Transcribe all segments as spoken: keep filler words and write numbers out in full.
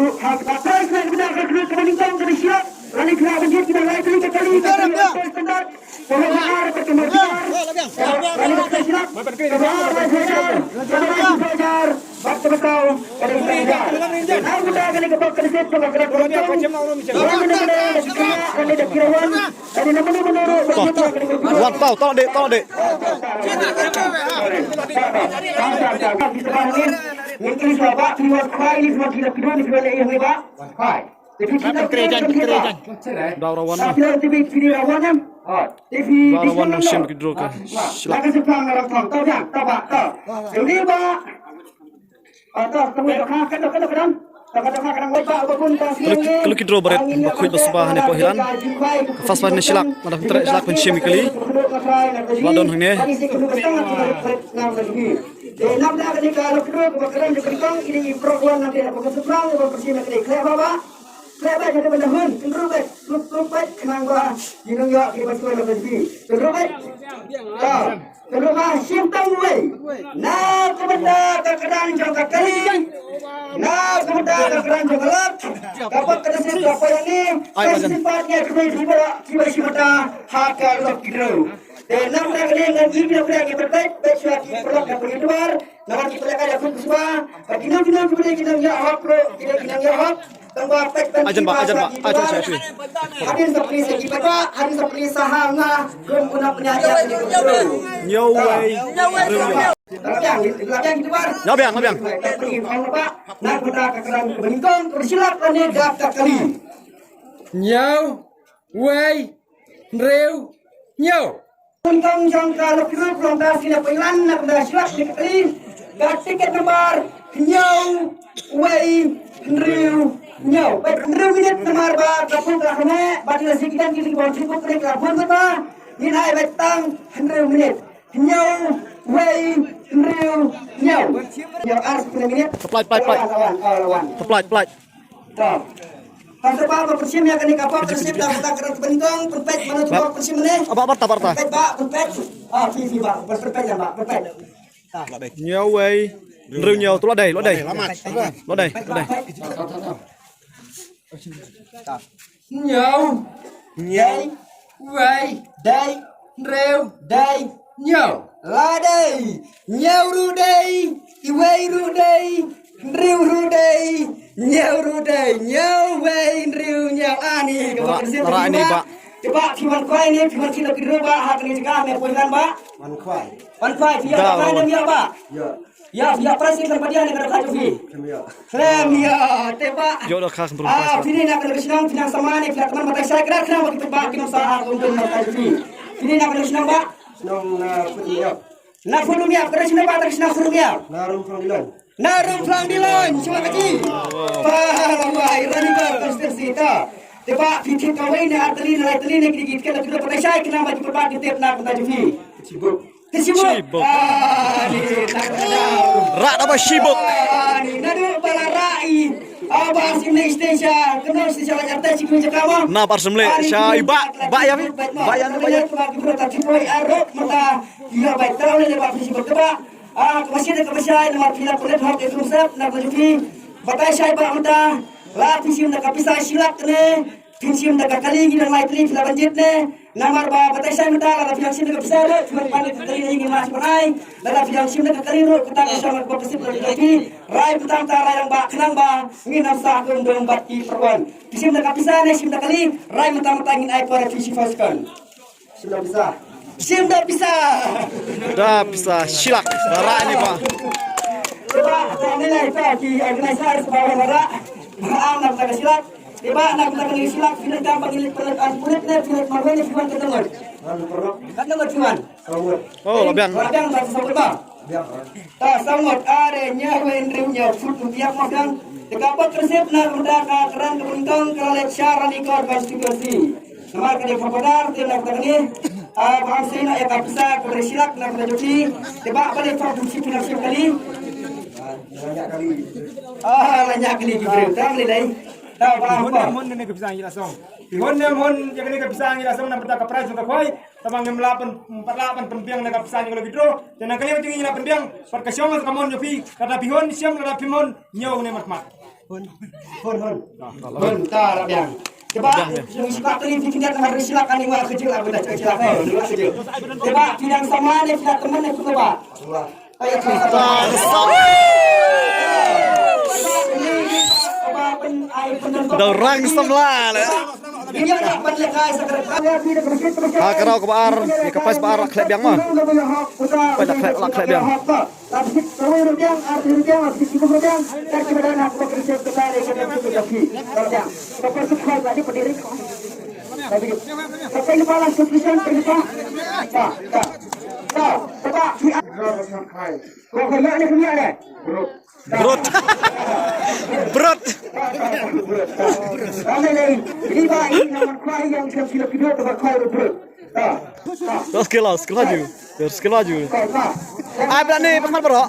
ruh ha ka. Tang sngewbha ka kru ka nyngkong ka dei shilak. Lane ka la ban jied ki dang lai tylli ka kali ka kali ka standard. Ka la ar ka kemar ka ar. Lane ka shilak. Ka la ar lai hajar. Ka la ar lai hajar. Bad ka la kau ka dei lai hajar. Ar muda ka dei ka bok ka dei set ka la kra ka la kau. Wan na ka dei ka kra ka dei ka kira wan. Ka dei na mano mano ruh. Wan tau tau dei tau dei. Daw rawan. Daw rawan nong shim ki dro ka. Shlak. Ka lucky draw barit ba khuid ba suba hane poh hilan. First prize ne shlak, mada pyntrei shlak pynshim ki kali. Ba don hangne. Ka ruh ba shim tang wei. Na ka bynta ka kyrdan jong ka kali. Na ka bynta ka kyrdan jong ka lok. Ka bok ka dasi ka poi ni. Ai, ka majan. Simpat ni ka kali ki ba ki ba shim ta ha ka lok ki dro. Te na ka kali ngan i bia bia ki berpet bet shwa ki perlok ka pergi luar. Na ki perlok ka dah pun semua. Ka kino kino kino kino ya hok bro. Kino kino ya hok. Ajan ba, ajan ba, ajan ba. Hadin sa pli sa ki ba, hadin sa pli sa ha nga, gum guna pnya ya ni gum. Nyaw wei. Labiang, labiang kita bar. Labiang, labiang. Pli ong ba, na kuta ka kran bengkong, ka silap ni dak ka kali. Nyaw wei, hynriew, nyaw. Pun kong jong ka lok group long ta sila pailan na ka shuat ni ka kali. Ka tiket number hynñiew wei hynriew hynñiew. Wei hynriew minit namar ba ka pun ka hynne ba dila sikidan ki ki bor sibuk kali ka pun ka. Ngin ai wei tang hynriew minit. Hynñiew wei hynriew hynñiew. Hynñiew ar sepuluh minit. Plait, plait, plait. Lawan, lawan, lawan. Plait, plait. Ka. Ka sapa ba pynshim ïa kane ka pop pynshim da kata ka pynshim pynpet mana tu pop pynshim ne. Aba barta barta. Pynpet ba pynpet. Ah, pi pi ba pynpet ïa ba pynpet. Nyaw wei. Hynriew nyaw tu la dei, la dei. La dei, la dei. Nyaw. Nyaw. Wei. Dei. Hynriew. Dei. Nyaw. La dei. Nyaw ruh dei. Iwei ruh dei. Hynriew ruh dei. Nyaw ruh dei. Nyaw wei hynriew nyaw. Ani ka ba. Ba. Kiba kiba kiba kiba kiba kiba ha kani jaka me pun kan ba. Wan khwai. Wan khwai. Kiba ba. Ya. Ya, ya, prai sik lem padian ni ka dok haju fi. Khlem ya. Khlem ya, te ba. Yo dok khas bro. Ah, pini na ka dok shnong, pini na sama ni, pini na ka man batai sai, kena kena bagi ba, kena sa, ah, untuk batai fi. Pini na ka dok shnong ba. Shnong na Phuliang. Na Phuliang, ka dok shnong ba, ka dok shnong Phuliang. Na Rum Phuliang Dilon. Na Rum Phuliang Dilon, sima kaji. Ba, ba, ba, irani ba, konstituensi ta. Te ba, piti kawai ni, artali ni, laitali ni, kidi kidi kena, kena batai sai, kena bagi ba, kena na, kena fi. Sibuk. Te shibuk. Shibuk. Ah, ni, tak tahu. Rak apa shibuk? Ah, ni, nadu bala rai. Ah, ba sim ni station. Kena station la jata shibuk je kama. Na par semle. Ah, ni, sha ni, iba, tak ba ya, tahu. Ba ya, ba ya. Ba ya, ba ya. Arok mata. Iya, baik. Tahu ni, ba shibuk. Te ba. Ah, ka masih ada ka masih ada, nama pila pelet hok itu sep, nak jupi. Batai sai ba mata. La pishim da ka pisa shilak ne. Pishim da ka kali ngi dang lai tri pila banjit ne. Namar ba batai sai mynta lada phi dang shim da ka pisa ruh, phi ban pan da ka kali ngi mas pynai. Lada phi dang shim da ka kali ruh, kata ka shong ka sip da ka kali. Rai mynta mynta rai dang ba khnang ba ngin ym sah dum dum bad ki pyrwan. Phi shim da ka pisa ne shim da kali, rai mynta mynta ngin ai por phi shiphew second. Shim da pisa. Shim da pisa. Da pisa shilak. Bara ni ba. Ba ta ni lai ta ki organizer ba ba ra. Ba am na ka shilak. Iba na ka shilak, phi dang ba ngi leit pynleit an pulit ne phi leit marwei ne phi wan ka dang. Ka dang phi wan. Oh, labiang. Labiang ba sa ba. Ta sangot are nya wen rim nya fut tu biak ma dang. Te ka ba kresep na ka benda ka kran ka bentong ka leit shar ni kor konstituensi. Namar ka dei ka padar te na ka ni. Ah, ba am sina ya ka pisa ka beri shilak na ka juti. Te ba ba le fa busi pina sim kali. Ah, la nya kali ki beri. Tang le dai. Ta ba am ba. Mon ne ka pisa ngi la song. Pi hon ne mon ya kali ka pisa ngi la song na benda ka prize ka khoi. Tang ba ngim lah pyn, pat lah pyn pynbiang na ka pisa ngi la withdraw. Te na kali ngi la pynbiang. Pat ka shong ka mon ngi phi. Kata pi hon shim kata pi mon. Nyaw ne mat mat. Hon, hon, hon. Hon, ta la biang. Cuba, yang suka kali di tingkat nomor silak ani wa kecil aku dah kecil aku. Cuba, tidak sama ni, tidak teman ni, cuba. Ayo, cuba. Dah orang sebelah. Ini ada apa lekai sekarang? Ha ka raw kaba ar, ïa ka pais ba ar la khleh biang ma. Pais la khleh, la khleh biang. Brot. Brot. Brot. Terus skill lah, skill laju. Terus skill laju. Ai, berani, pengen berok.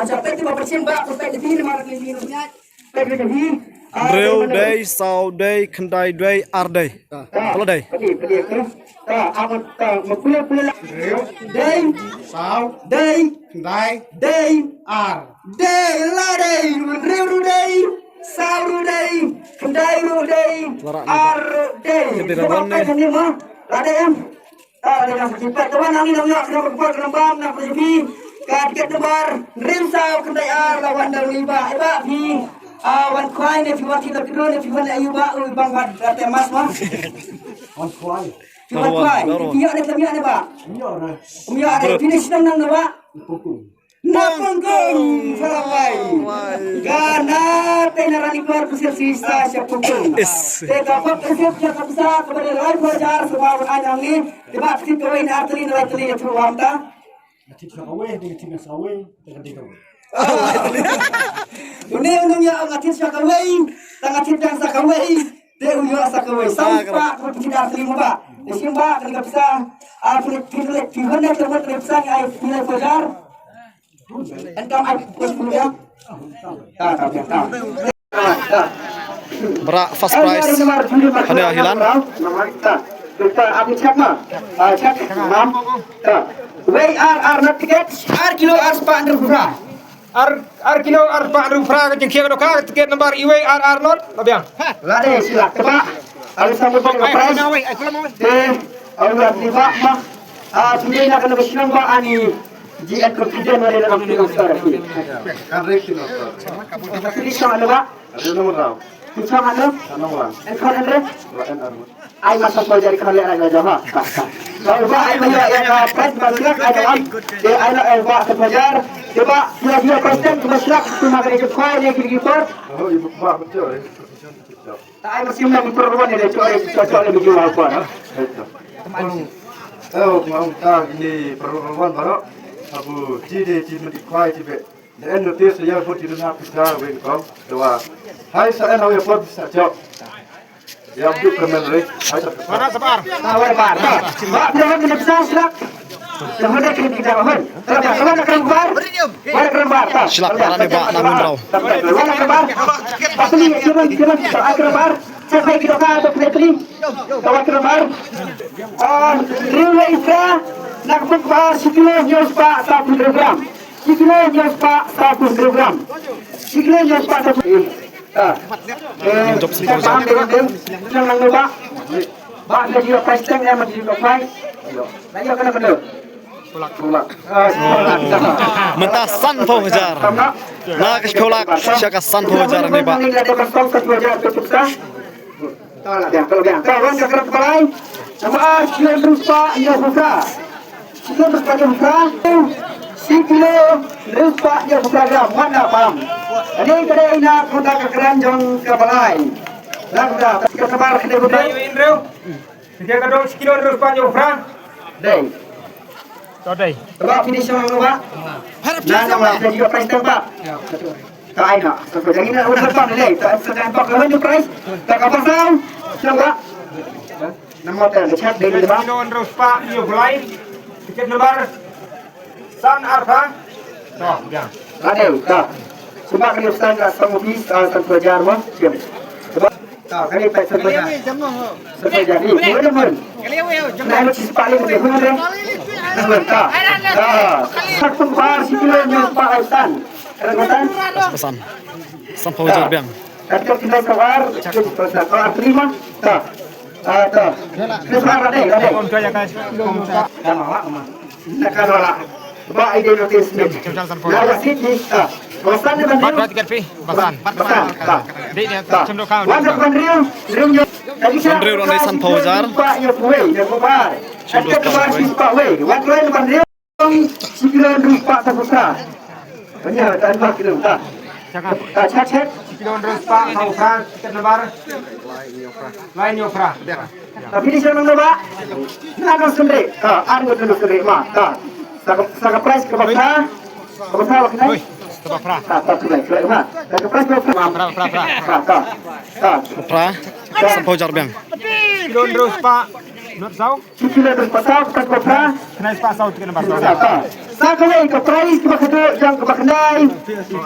Acha peit ba pyrshim ba, peit da phi namar phi phi peit da phi. Hynriew dei, saw dei, khyndai dei, ar dei. Kala dei. Peit peit peit. Ta amat ta ma kule kule la. Hynriew dei, saw dei, khyndai dei, ar dei. La dei. Hynriew ruh dei, saw ruh dei, khyndai ruh dei, ar ruh dei. Kita wan ni. La dei em. Ah, dei nang ki pat wan nang ni nang yak nang ki pat nang bam nang ki bi. Ka tiket nombar hynriew saw khyndai ar la wan da u Iba, Iba phi. Ah, wan khwai ne phi wan ki la kdon ne phi wan ayu ba u bang wan da te mas ma. Wan khwai. Phi wan khwai. Phi yak ne phi yak ne ba. Phi yak ne. Phi ne shnong nang ne ba. Na Pongkung, Salawai. Gana te na rani kuar kusir sisa sha Pongkung. Te ka pap kusir sha ka pisa ka bade lai phaw hajar sa ba ban ai nang ni. Te ba kusir kawei na arteli na lai teli na chuwa wam ta. Tit sha kawei, te tit na sawei, te ka tit kawei. Une unung ya nga tit sha kawei, ta nga tit dang sa kawei. Te u ya sa kawei. Sa pa ko tit arteli mo ba. Te sim ba ka pisa. Arteli tit le tit hon ne te mo te pisa ngai tit lai phaw hajar. Bra first prize. Hanya hilan. Wei ar ar na tiket. Ar kilo ar spah hynriew phra. Ar, ar kilo ar spah hynriew phra ka jingkhia ka dohkha, tiket number iwei ar ar not. Labiang. Lade sila tebak. Alu sambut bang prize. Te alu lati bak mah. Ah, pidin na kena kesinong ba ani. Ji at confident wala na kena kesinong ba. Kan rek sila. Sila sila ba. Ada nomor tau. Kita mana? Nomor. Engkau ada? Ai masa pelajar kena lihat aja ha. Kalau ba ai masa yang dapat banyak ada am. Dia ai nak ba pelajar. Coba dia dia pasti cuma silap cuma kena jumpa dia kiri kiri. Oh, ibu ba betul. Ta ai masi mna ki program ne da choi choi choi le biju wa kwa. Oh, ma ta ni program baroh. Abu ti de ti mati kwai ti be. Da en notice ya put ti na pita wen ko. Dawa. Hai sa en hawi pot sa chok. Ya bu kemen re. Hai sa. Mana sebar? Ta wa bar. Ba pita wan ni pisa sila. Dah ada kena kita wan. Kalau dah ada kena bar. Wan kena bar. Ta. Sila para ni ba na mun rau. Wan kena bar. Pasal ni kiman kiman ta kena bar. Sampai kita ka to play play. Ka wan kena bar. Ah, riu isra nak bar sikilo nyos pa satu kilogram. Sikilo nyos pa satu kilogram. Sikilo nyos pa satu. Ah. Eh, jop sikilo. Yang nang ba. Ba dia juga pasteng ya masih juga pai. Nah, ya kena kena. Mynta san phew hajar. Na ka shiphew lak sha ka san phew hajar ne ba. Dei. To dei. Ba finish lang ba. Na na ba finish lang ba. Ta ai na. Sa ko jang ina udah ba dei. Ta sa kan ba lawan prize. Ta ka pasal. Lang ba. Nama ta da chat dei ba. Kilo hynriew spah ïa u Blai. Tiket number san ar phra. To, ya. La dei, ta. Sumba ka ïa san ka sang office, ah, san pelajar mo. Siap. Ta, kali pa sa ko ja. Sa ko ja ni, ni mana mun. Nah, ni si paling ni mun deh. Mun ta. Ta. Satu bar sikilo ni pa aisan. Kena kata? Pesan. Sampai ujar biang. Kata kita sawar, kita sawar terima. Ta. Ah, ta. Kita sawar ada, ada. Dah mawa, mawa. Nak kan wala. Ba ide notis ni. Nah, wasit ni. Ta. Basan ne ban riew. Basan, basan. Basan. Ta. Dei ne, ta. Chim doh ka. Wan ban riew, riew jong. Ban riew ruh dei sanphew hajar. Spah ïa phew wei, ïa phew bar. Chim doh ka. Spah wei. Wan riew ban riew. Shi kilo hynriew spah sanphew phra. Ban ïa, ta ba kilo ta. Ta, check, check. Shi kilo hynriew spah sanphew phra, tiket number. Lai hynñiew phra. Ta, finish nang ba. Na ka sendiri. Ta, ar ngut nang sendiri ma. Ta. Sa ka, sa ka prize kaba phra. Kaba phra ba khnai. Oi, kaba phra. Ta, ta, khnai, khnai ma. Ta, ka prize kaba phra. Phra, phra, phra. Ta, ta. Ta. Phra. Sanphew hajar biang. Kilo hynriew spah. Not saw. Shi kilo hynriew spah saw, ka prize kaba phra. Khnai spah saw, tiket number saw. Ta, ta. Sa kawei ka prize kaba khadduh jong kaba khyndai.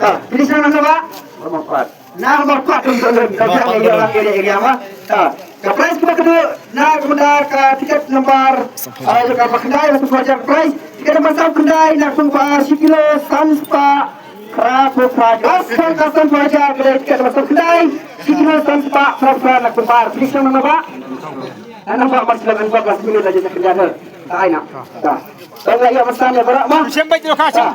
Ta. Finish nang ba. Kaba phra. Na ka marpat kum tu lem ka jang area, area, area ma. Ha. Ka prize kaba khadduh na ka bynta ka tiket number, ah, ka ba khyndai, ka prize. Tiket number saw khyndai na ka bynta shi kilo san spah phra phew phra. Ka san, ka san phew hajar ka dei tiket number saw khyndai, shi kilo san spah phra phew phra na ka bynta. Finish nang ba. Na nang ba mar sila nang ba ka simi la jin khyndai. Ta ai na. Ta. Ba la ïa mar san ïa baroh ma. Shem bai tu ka shem. Ta.